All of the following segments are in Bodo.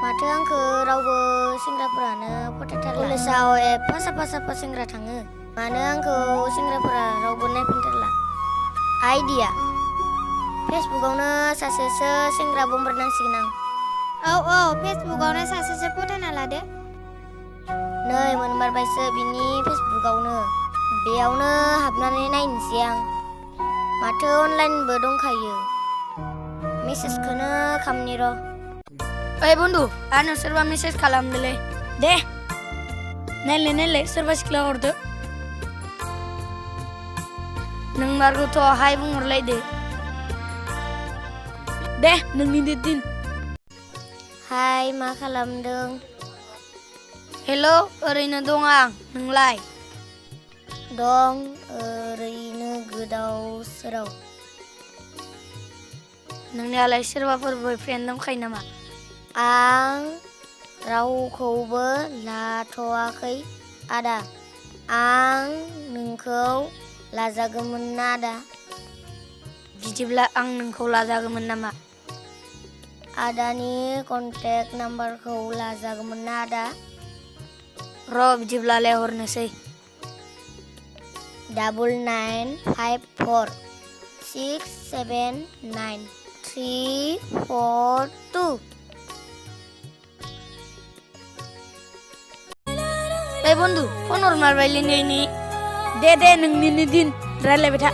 माथो आंखो रावबो सेंग्राफोरानो फोथायथारला। कलेजाव एफा साफा सेंग्रा थाङो, मानो आंखौ सेंग्राफोरा रावबो नायफिनथारला। आइडिया, फेसबुकआवनो सासेसो सेंग्रा बम्बारनांसिगोन आं। औ फेसबुकआवनो सासेसो फोथायना लादो। नै मोनबारबायसो बिनि फेसबुकआवनो, बेयावनो हाबनानै नायनोसै आं। माथो अनलाइनबो दंखायो, मेसेजखौनो खामनि र'। ओइ बन्धु, आंनो सोरबा मेसेज खालामदोलै। दे नायलाय सोरबा सिख्ला हरदो। नोंमारगौथ' हाय बुंहरलायदो। दे नोंनि दिन। हाय, मा खालामदों? हेल', ओरैनो दं आं, नोंलाय? दं ओरैनो गोदाव सोराव। नोंनियालाय सोरबाफोर बयफ्रेन्ड दंखायो नामा? आं रावखौबो लाथ'वाखै आदा। आं नोंखौ लाजागौमोन ना आदा? बिदिब्ला आं नोंखौ लाजागौमोन नामा? आदानि कन्टेक्ट नाम्बारखौ लाजागौमोन ना आदा? र' बिदिब्लालाय हरनोसै। 9954679342। ओइ बन्धु, फन हरमारबायलै नैनि। दे नोंनिनो दिन, रायलायबाय था।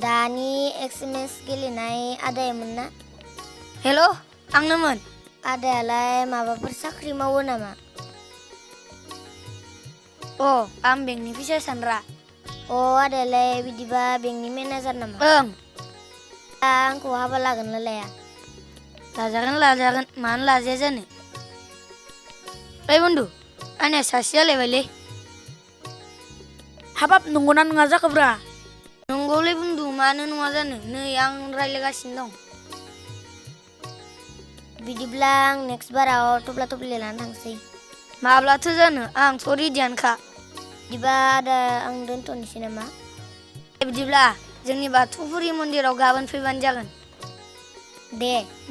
दानि एक्सएमएस गेलेनाय आदायामोन ना? हेल', आंनोमोन। आदायालाय माबाफोर साख्रि मावो नामा? आं बेंकनि फैसा सानग्रा। आदायालाय बिदिबा बेंकनि मेनेजार नामा? ओं। आंखौ हाबा लागोन ना लाया? लाजागोन, मानो लाजाया जानो। ओइ बन्धु, आंनिया सासे जालायबायलै। हाबाब, नंगौना नङा जाखोब्रा? नंगौलै बन्धु, मानो नङा जानो, नै आं रायलायगासिनो दं। बिदिब्ला आं नेक्स्ट बाराव थफ्ला थफ्लि लानानै थांसै। माब्लाथो जानो, आंथ' रेडियानोखा। बिदिबा आदा, आं दोनथ'नोसै नामा? बिदिब्ला जोंनि बाथौफुरि मन्दिराव गाबोन फैबानो जागोन।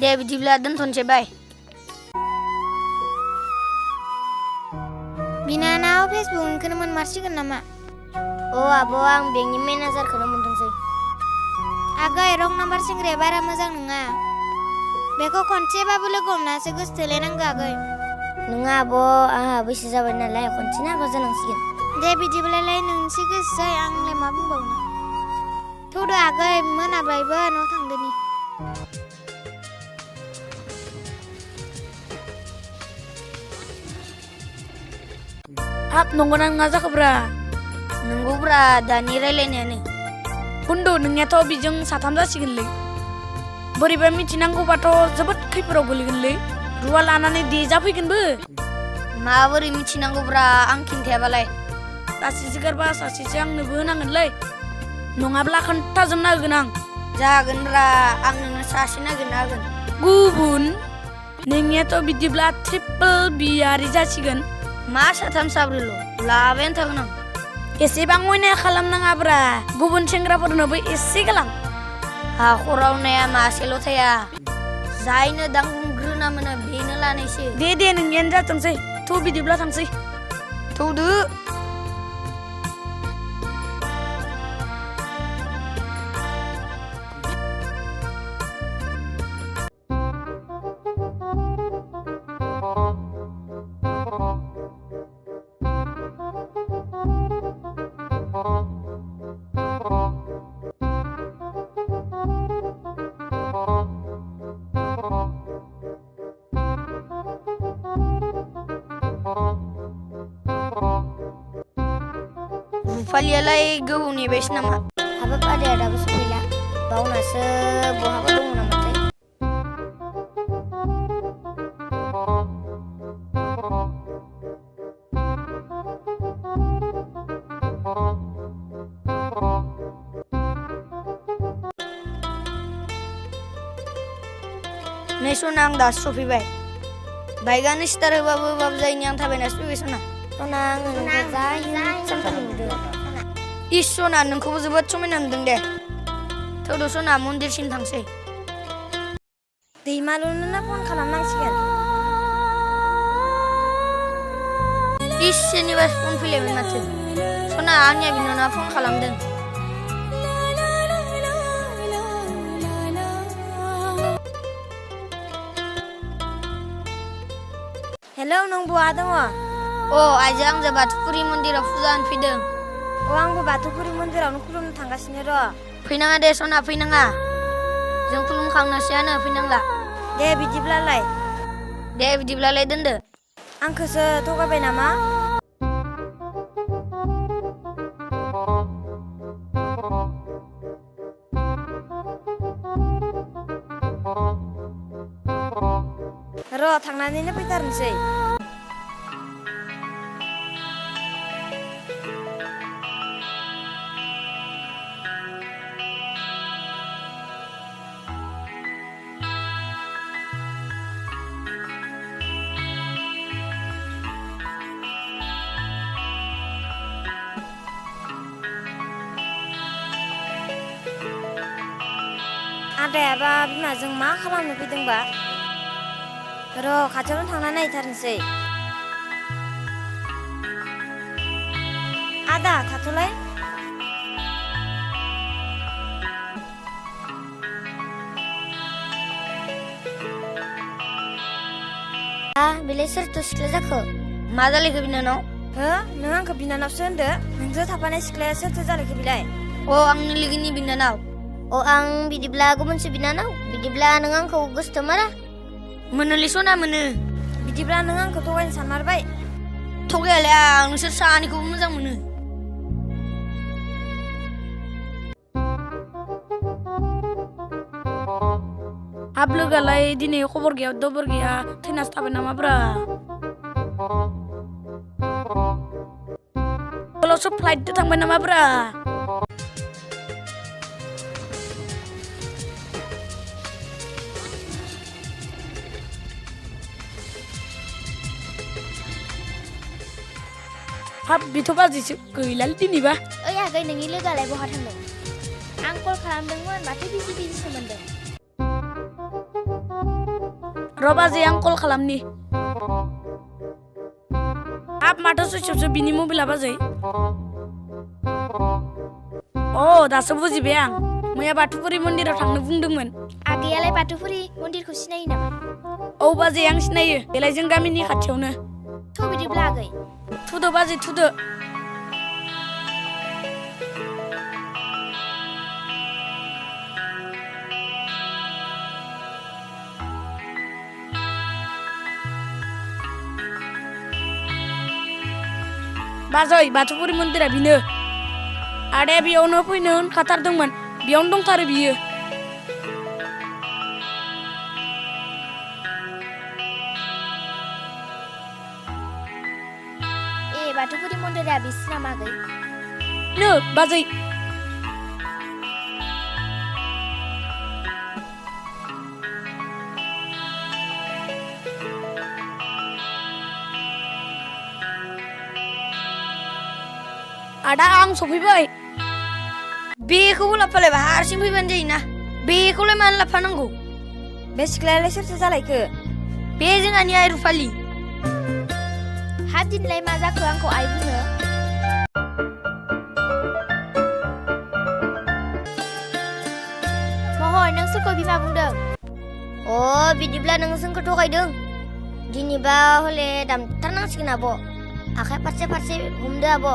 दे बिदिब्ला दोनथ'नोसै, बाय। बिनानाव, फेसबुकनिखौनो मोनमारसिगोन नामा? आब', आं बेंकनि मेनेजारखौनो मोनथोंसै। आगै, रं नाम्बार सेंग्राया बारा मोजां नङा। बेखौ खनसेबाबो लोगो हमनासो गोसो थोलायनांगौ आगै। नङा आब', आंहा बैसो जाबाय नालाय खनसेनो हाबा जानांसिगोन। दे बिदिब्लालाय नोंसो गोसोसै, आंलाय मा बुंबावनो। थौदो आगै, मोनाबायबो, न' थांदोनि। हाब, नंगौना नङा जाखोब्रा? नंगौब्रा, दानि रायलायनायानो। बन्धु, नोंनियाथ' बिजों साथाम जासिगोनलै। बोरैबा मिथिनांगौबाथ' जोबोद खैफोदाव गोलैगोनलै। रुवा लानानै देजाफैगोनबो। माबोरै मिथिनांगौब्रा, आं खिन्थायाबालाय? सासेसो गारबा सासेसो आंनोबो होनांगोनलै, नङाब्ला खोन्थाजोबना होगोन आं। जागोनब्रा, आं नोंनो सासे नागिरना होगोन। गुबुन? नोंनियाथ' बिदिब्ला ट्रिपोल बियारि जासिगोन। मा साथाम साब्रैल'? लाबायानो थागोन आं। एसेबां अयनाय खालामनाङाब्रा, गुबुन सेंग्राफोरनोबो एसे गालां। हाखराव नाया मासेल' थाया, जायनो दांग्रोना मोनो बेनो लानायसो। दे नोंनियानो जाथोंसै। थ' बिदिब्ला थांसै। थौदो। रुफालियालाय गोबाव नेबायसो नामा? हाबाब, आदाया दाबो सफैला? बावनासो बहाबा दङ नामाथाय? नै सना, आं दासो सफैबाय। बाइकआनो स्टार्ट होबाबो जायैनि आं थाबायनासो फैबाय सना। सना, आङो नोंखौ जा सानफ्रामबो नुदों। इस सना, नोंखौबो जोबोद समायना नुदों दे। थौदो सना, मन्दिरसिम थांसै। दैमालुनो फन खालामनांसिगोन। सोरनिबा फन फैलायबाय माथो। सना आंनिया बिनानावा फन खालामदों। हेलौ नों बहा दङ? आइजो आंजों बाथौफुरि मन्दिराव फुजा होनो फैदों। आंबो बाथौफुरि मन्दिरावनो खुलुमनो थांगासिनो र'। फैनाङा दे सना फैनाङा। जों खुलुमखांनोसैयानो फैनांला। दे बिदिब्लालाय। दे बिदिब्लालाय दोनदो। आंखौसो थगायबाय नामा? र' थांनानैनो फैथारनोसै। आदायाबा बिमाजों मा खालामनो फैदोंबा? र' खाथियावनो थांना नायथारनोसै। आदा थाथ'लाय। बेलाय सोरथो सिख्ला जाखो? मा जालायखो बिनानाव? हो नों आंखौ बिनानावसो होनदो? नोंजों थाफानाय सिख्लाया सोरथो जालायखो बिलाय? आंनि लोगोनि बिनानाव। आं बिदिब्ला गुबुनसो बिनानाव? बिदिब्ला नों आंखौ गोसोथोमारा? मोनोलै सना मोनो। बिदिब्ला नों आंखौ थगायनो सानमारबाय? थगायालै आं नोंसोर सानैखौबो मोजां मोनो। हाब लोगोआलाय दिनै खबर गैया दबर गैया थैनासो थाबाय नामाब्रा? कलेजाव फ्लाइटजों थांबाय नामाब्रा? हाब बेथ' बाजिसो गैलालै दिनैबा। आगै नोंनि लोगोआलाय बहा थांदों? आं कल खालामदोंमोन माथो बिजिसो मोनदों। र' बाजै आं कल खालामनि। हाब माथो सुइसअफसो बिनि मबाइला बाजै। दासो बुजिबाय आं। मैया बाथौफुरि मन्दिराव थांनो बुंदोंमोन। आगैयालाय बाथौफुरि मन्दिरखौ सिनायो नामा? बाजै आं सिनायो। बेलाय जों गामिनि खाथियावनो। थ' बिदिब्ला आगै। थुदो बाजै थुदो। बाजै बाथौफुरि मन्दिरा बिनो। आदाया बेयावनो फैनो होनखाथारदोंमोन। बेयावनो दंथारो बियो। बाथौफुरि मन्दिरा बिसो नामा आगै? नो बाजै। आदा आं सफैबाय। बेखौबो लाफालायबा हारसिं फैबानो जायोना। बेखौलाय मानो लाफानांगौ? बे सिख्लायालाय सोरथो जालायखो? बे जोंहानि आइ रुफालि। हा दिनलाय मा जाखो आंखौ आइ बुङो? महर नों सोरखौ बिमा बुंदों? बिदिब्ला नों जोंखौ थगायदों। दिनैबा हले दामथारनांसिगोन आब'। आखाइ फारसे फारसे हमदो आब'।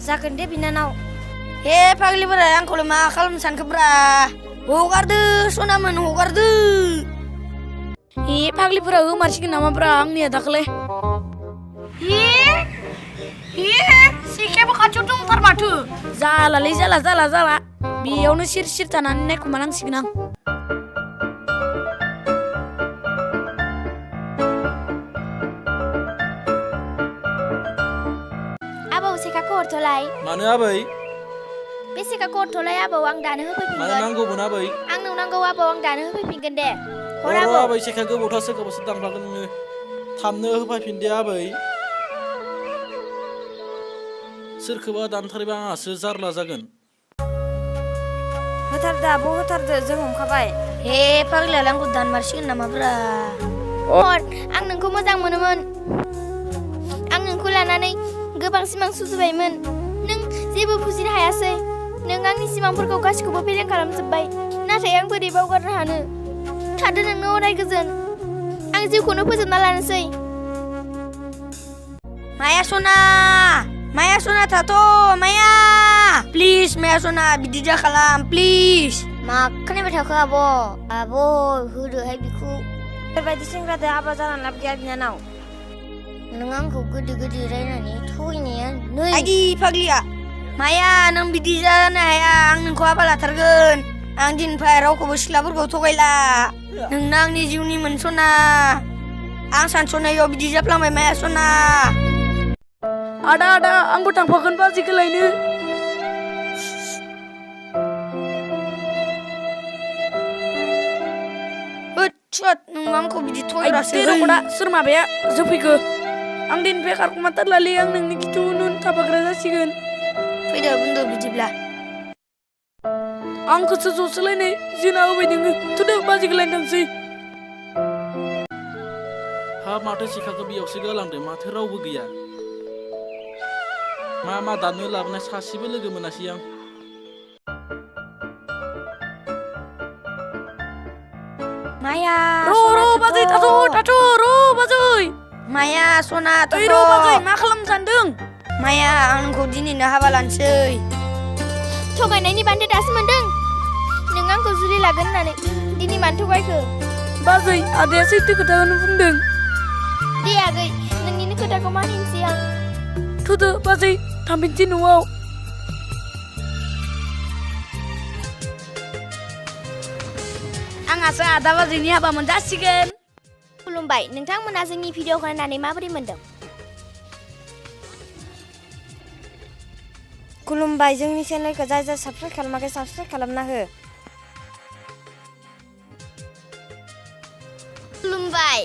जागोन दे बिनानाव। हे फाग्लिफोरा आंखौलाय मा खालामनो सानखोब्रा? हगारदो सनामोन हगारदो। हे फाग्लिफोरा होमारसिगोन नामाब्रा आंनिया दाखोलै? सेखायाबो खाथियाव दंथार माथो। जालालै जाला। बेयावनो सिर सिर थानानै नायखुमानांसिगोन आं। आबौ सेखाखौ हरथ'लाय। मानो आबै? बे सेखाखौ हरथ'लाय आबौ आं दानो होफैफिनगोन। मानो नांगौमोन आबै? आंनो नांगौ आबौ आं दानो होफैफिनगोन दे। हर र' आबौ। आबै सेखा गोबावथार सोरखौबासो दांफ्लागोन नोङो। थाबनो होफैफिन दे आबै। सोरखौबा दानथारबा आंहासो जारला जागोन। होथारदो आब' होथारदो जों हमखाबाय। He फाग्लायालाय आंखौ दानमारसिगोन नामाब्रा हर आं नोंखौ मोजां मोनोमोन आं नोंखौ लानानै गोबां सिमां सुजुबायमोन नों जेबो बुजिनो हायासै नों आंनि सिमांफोरखौ गासिखौबो फेलें खालामजोब्बाय नाथाय आं बोरै बावगारनो हानो थादो नोंनो अराय गोजोन आं जिउखौनो फोजोबना लानोसै Maya Sona tato Maya please Maya Sona बिदि दा खालाम please मा खोनाबाय थाखो आब' होदोहाय बिखौ बेबायदि सेंग्रादो हाबा जानानै लाब गैया बिनानाव नों आंखौ गोदो रायनानै थगायनाया नै आइदि फाग्लिया माया नों बिदि जानो हाया आं नोंखौ हाबा लाथारगोन आं दिननिफ्राय रावखौबो सिख्लाफोरखौ थगायला नोंनो आंनि जिउनि मोनस'ना आं सानस'नायाव बिदि जाफ्लांबाय माया सना आदा आंबो थांफागोन बाजैखौ लायनो नों आंखौ बिदि थगायग्रासो दा सोर माबाया जोफैखो आं दिननिफ्राय खारखुमाथारलालै आं नोंनि खिथु उन थाफाग्रा जासिगोन फैदो बुन्दो बिदिब्ला आंखौसो जसोलायनाय जोना होबाय नोङो थुदो बाजैखौ लायनो थांसै हाब माथो सिखाखौ बेयावसो गालांदों माथो रावबो गैया मा दाननो लाबोनाय सासेबो लोगो मोनासै आं माया रो बाजै थाथ' रो बाजै माया सना ओइ रो बाजै मा खालामनो सानदों माया आं नोंखौ दिनैनो हाबा लानोसै थगायनायनि बान्था दासो मोनदों नों आंखौ जुलि लागोन होननानै दिनै मानो थगायखो बाजै आदाया सैथो खोथाखौनो बुंदों दे आगै नोंनिनो खोथाखौ मानिनोसै आं थुदो बाजै थांफिनसै न'आव आंहासो आदा बाजैनि हाबा मोनजासिगोन खुलुमबाय नोंथांमोना जोंनि भिडिअखौ नायनानै माबोरै मोनदों खुलुमबाय जोंनि चेनेलखौ जाय साबस्क्राइब खालामाखै साबस्क्राइब खालामना हो खुलुमबाय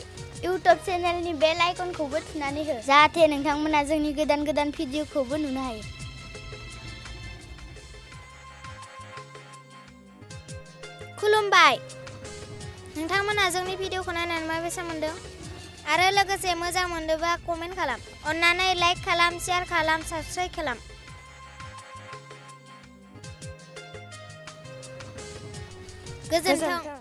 इउटुब चेनेलनि बेल आइकनखौबो थुनानै हो जाहाथे नोंथांमोना जोंनि गोदान भिडिअखौबो नुनो हायो खुलुमबाय नोंथांमोना जोंनि भिडिअखौ नायनानै माबायसा मोनदों आरो लोगोसे मोजां मोनदोंबा कमेन्ट खालाम अन्नानै लाइक खालाम शेयार खालाम साबस्क्राइब खालाम गोजोन्थों